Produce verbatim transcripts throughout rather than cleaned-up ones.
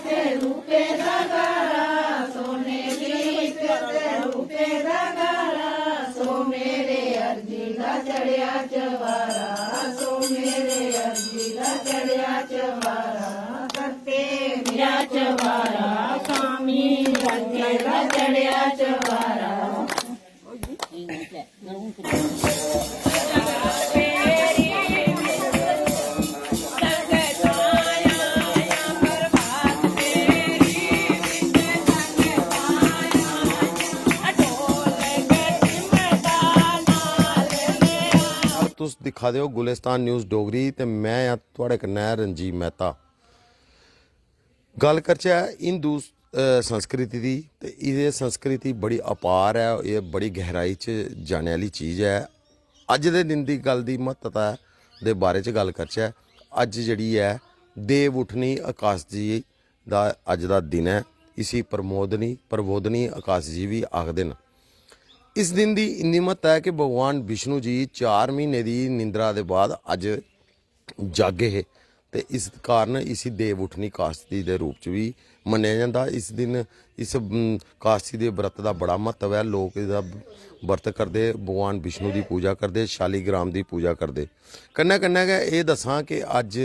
रूपे दा गारा, सोने दी इक ते रूपे दा गारा, सो मेरे अर्जी दा चढ़िया चबारा, सो मेरे अर्जी दा चढ़िया चबारा, करते मेरा चबारा, स्वामी अर्जी दा चढ़िया चबारा। तुस दिक्खा दे ओ गुलिस्तान न्यूज़ डोगरी ते में आं थुआढ़े कन्नै रंजीत मेहता। गल्ल करचै हिंदू अ, संस्कृति दी, ते एह् संस्कृति बड़ी अपार ऐ, एह् बड़ी गैहराई च जाने आह्ली चीज ऐ। अज्ज दे दिन दी गल्ल दी म्हत्तता दे बारे च गल्ल करचै, अज्ज जेह्ड़ी ऐ देव उठनी एकादशी दा अज्ज दा दिन ऐ। इसी प्रमोदनी प्रबोधनी एकादशी बी आखदे न। इस दिन दी इन्नी म्हत्ता ऐ कि भगवान विष्णु जी चार म्हीने दी निंद्रा दे बाद अज्ज जागे हे, ते इस कारण इसी देव उठनी कास्ती दे रूप च बी मन्नेआ जंदा। इस दिन इस कास्ती दे व्रत दा बड़ा म्हत्तव ऐ। लोक एह्दा व्रत करदे, भगवान विष्णु दी पूजा करदे, शालीग्राम दी पूजा करदे। कन्नै कन्नै गै एह् दस्सां कि अज्ज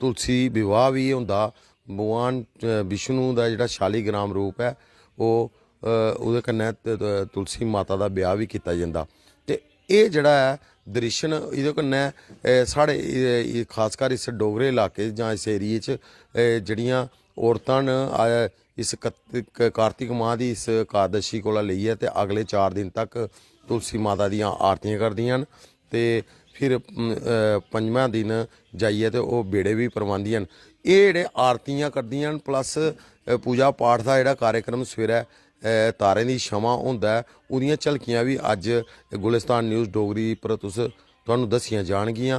तुलसी विवाह बी होंदा। भगवान विष्णु दा जेह्ड़ा शालीग्राम रूप ऐ, ओह् ओह्दे कन्नै तुलसी माता दा ब्याह बी कीता जंदा। ते एह् जेह्ड़ा ऐ दृश्य न, एह्दे कन्नै साढ़े खासकर इस डोगरे इलाके जां इस एरिये च जेह्ड़ियां औरतां न, इस कार्तिक माह दी इस एकादशी कोला लेइयै ते अगले चार दिन तक तुलसी माता दियां आरतियां करदियां न। ते फिर पंजमां दिन जाइयै ते ओह् बेड़े बी परवांदियां न। एह् जेह्ड़े आरतियां करदियां न, प्लस पूजा पाठ दा जेह्ड़ा कार्यक्रम सवेरै तारें दी छमां होंदा ऐ, ओह्दियां झलकियां बी अज्ज गुलिस्तान न्यूज़ डोगरी पर तुस, तुहानू दस्सियां जानगियां।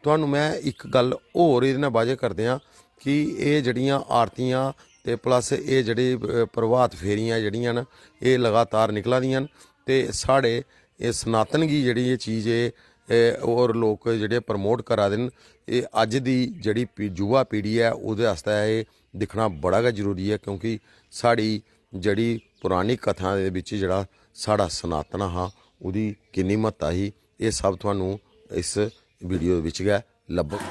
तुहानू में इक गल्ल होर एह्दे नै बाजे करदे आं कि एह् जेह्ड़ियां आरतियां ते प्लस एह् जेह्ड़ी प्रभात फेरियां जेह्ड़ियां न, एह् लगातार निकला दियां न। ते साढ़े एह् सनातन गी जेह्ड़ी एह् चीज एह् होर लोक जेह्ड़े प्रमोट करा दे न, एह् अज्ज दी जेह्ड़ी युवा पीढ़ी ऐ, ओह्दे आस्तै एह् दिक्खना बड़ा गै जरूरी ऐ, क्योंकि साढ़ी जेह्ड़ी पुरानी कथां दे बिच्च जेह्ड़ा साढ़ा सनातन हा, ओह्दी किन्नी म्हत्ता ही, एह् सब थुहानू इस वीडियो बिच्च गै लब्भग।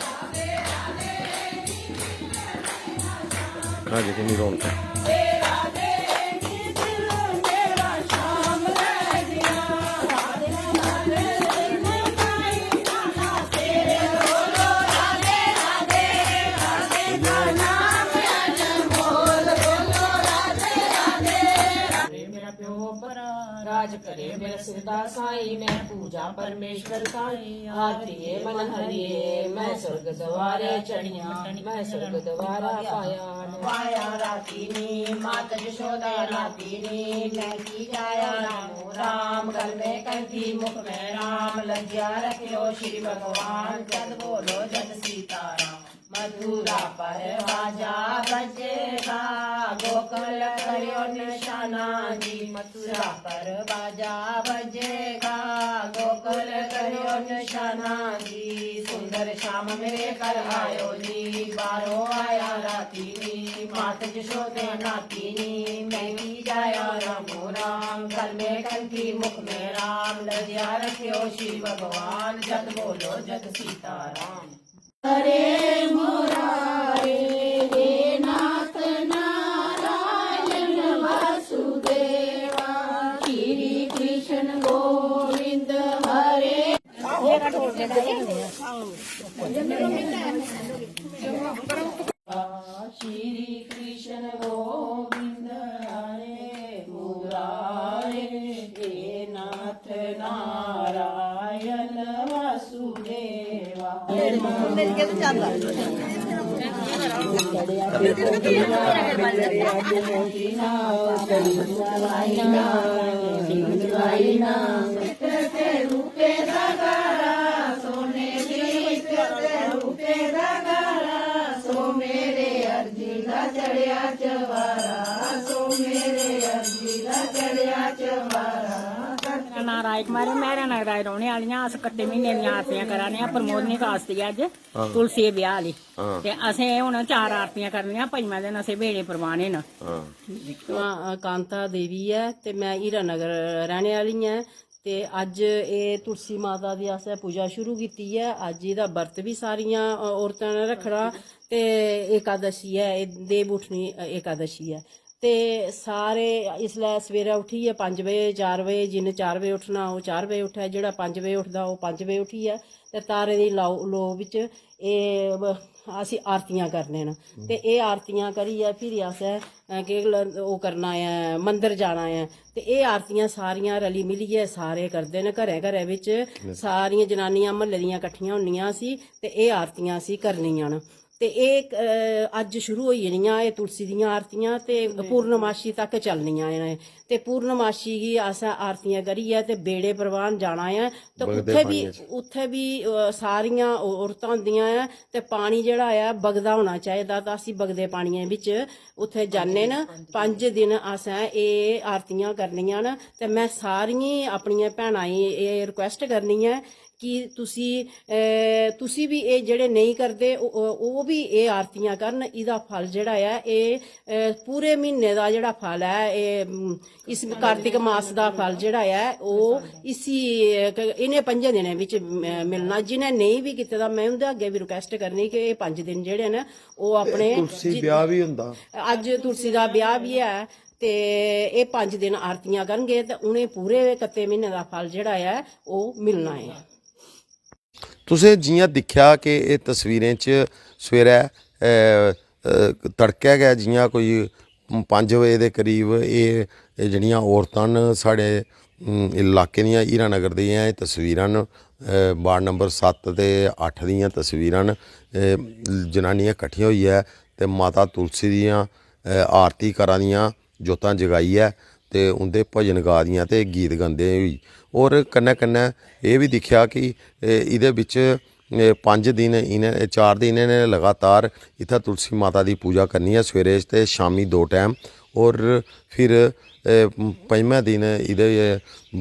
हाँ जी, किन्नी रौनक ऐ। राज करे मेरा सिरदार साईं, मैं पूजा परमेश्वर साईं। आरतीए मन हरिए, मैं स्वर्ग द्वारे चढ़िया, मैं स्वर्ग द्वारा पाया। पाया राती नी, मात जशोदा राती नी, मैं की जाया रामो राम। गल में कंठी, मुख में राम, लज्या रखियो श्री भगवान। जद बोलो जद सीताराम। मथुरा पर बाजा बजेगा, गोकुल करियो निशाना जी। मथुरा पर बाजा बजेगा, गोकुल करियो निशाना जी। सुंदर श्याम मेरे कर आयो जी, बारो आया राती नी, मात जशोदा नाती नी। मैं की जाया रामो राम, गल में कंठी मुख में राम। लज्या रखियो श्री भगवान, जद बोलो जद सीताराम। हरे मुरारे हे नाथ नारायण वासुदेवा, श्री कृष्ण गोविंद हरे। श्री कृष्ण गोविंद हरे मुरारे हे नाथ नारायण वासुदेवा। राजकुमारी, में हीरानगर दी रौह्ने आह्ली आं। अस कत्ते म्हीने दियां आरतियां करा ने आं, प्रमोदनी कास्ती अज्ज तुलसी दे ब्याह् आह्ली। ते असें हून चार आरतियां करनियां, पंजमें दिन असें बेड़े परवाने न। नां कांता देवी ऐ ते में हीरानगर रैह्ने आह्ली आं। ते अज्ज एह् तुलसी माता दी असें पूजा शुरू कीती ऐ। अज्ज एह्दा बर्त बी सारियां औरतां ने रक्खना। ते एकादशी ऐ, एह् देव उठनी एकादशी ऐ। ते सारे इसलै सवेरै उट्ठियै पंज बजे, चार बजे, जिन्ने चार बजे उट्ठना ओह् चार बजे उट्ठै, जेह्ड़ा पंज बजे उठदा ओह् पंज बजे उट्ठियै ते तारें दी लो बिच एह् अस आरतियां करने न। ते एह् आरतियां करियै फिरी असें केह् ओह् करना ऐ, मंदर जाना ऐ। ते एह् आरतियां सारियां रली मिलियै सारे करदे न, घरें घरें बिच सारियां जनानियां म्हल्ले दियां कट्ठियां होंदियां सी ते एह् आरतियां असी करनियां न। ते एह् अज्ज शुरू होई जानियां एह् तुलसी दियां आरतियां ते पूर्णमाशी तक चलनियां न। ते पूर्णमाशी गी अस आरतियां करियै ते बेड़े परवान जाना ऐ। ते उत्थै बी उत्थै बी सारियां औरतां होंदियां ऐ ते पानी जेह्ड़ा ऐ बगदा होना चाहिदा। ते असी बगदे पानियै बिच उत्थै जन्ने न। पंज दिन असें एह् आरतियां करनियां न। ते में सारियें अपनियें भैनां गी एह् रिक्वेस्ट करनी ऐ कि तुसी तुसी बी एह् जेह्ड़े नेईं करदे ओह् बी एह् आरतियां करन। एह्दा फल जेह्ड़ा ऐ एह् पूरे म्हीने दा जेह्ड़ा फल ऐ एह् इस कार्तिक मास दा फल जेह्ड़ा ऐ ओह् इसी इ'नें पंजें दिनें बिच मिलना। जि'नें नेईं बी कीते दा में उं'दे अग्गें बी रिक्वेस्ट करनी कि एह् पंज दिन जेह्ड़े न ओह् अपने तुलसी ब्याह् बी होंदा। अज्ज तुलसी दा ब्याह् बी ऐ ते एह् पंज दिन आरतियां करनगे ते उ'नें पूरे कत्ते म्हीने दा फल जेह्ड़ा ऐ ओह् मिलना ऐ। तुसें जि'यां दिक्खेआ कि एह् तस्वीरें च सवेरै तड़कै गै जि'यां कोई पंज बजे दे करीब एह् जेह्ड़ियां औरतां न साढ़े इलाके दियां हीरानगर दियां एह् तस्वीरां न। वार्ड नंबर सत्त ते अट्ठ दियां तस्वीरां न। जनानियां कट्ठियां होइयै ते माता तुलसी दियां आरती करा दियां, जोतां जगाइयै ते उं'दे भजन गा दियां ते गीत गांदे होई। होर कन्नै कन्नै एह् बी दिक्खेआ कि एह्दे बिच्च पंज दिन इ'नें चार दिन इ'नें लगातार इत्थै तुलसी माता दी पूजा करनी ऐ सवेरे ते शामी दो टैम। होर फिर पंजमें दिन एह्दे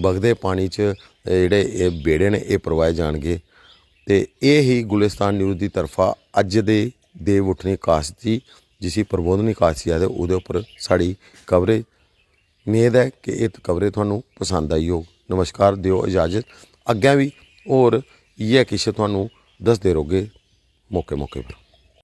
बगदे पानी च जेह्ड़े एह् बेह्ड़े न एह् परवाए जान गे। ते एह् ही गुलिस्तान न्यूज दी तरफा अज्ज दे देव उठनी कास्ती, जिसी प्रबोधनी कास्ती आखदे, ओह्दे उप्पर साढ़ी कवरेज। मेद ऐ कि एह् कवरेज थुहानू पसंद आई होग। नमस्कार, देओ इजाजत। अग्गें बी होर इ'यै किश थुहानू दसदे रौह्गे मौके मौके पर।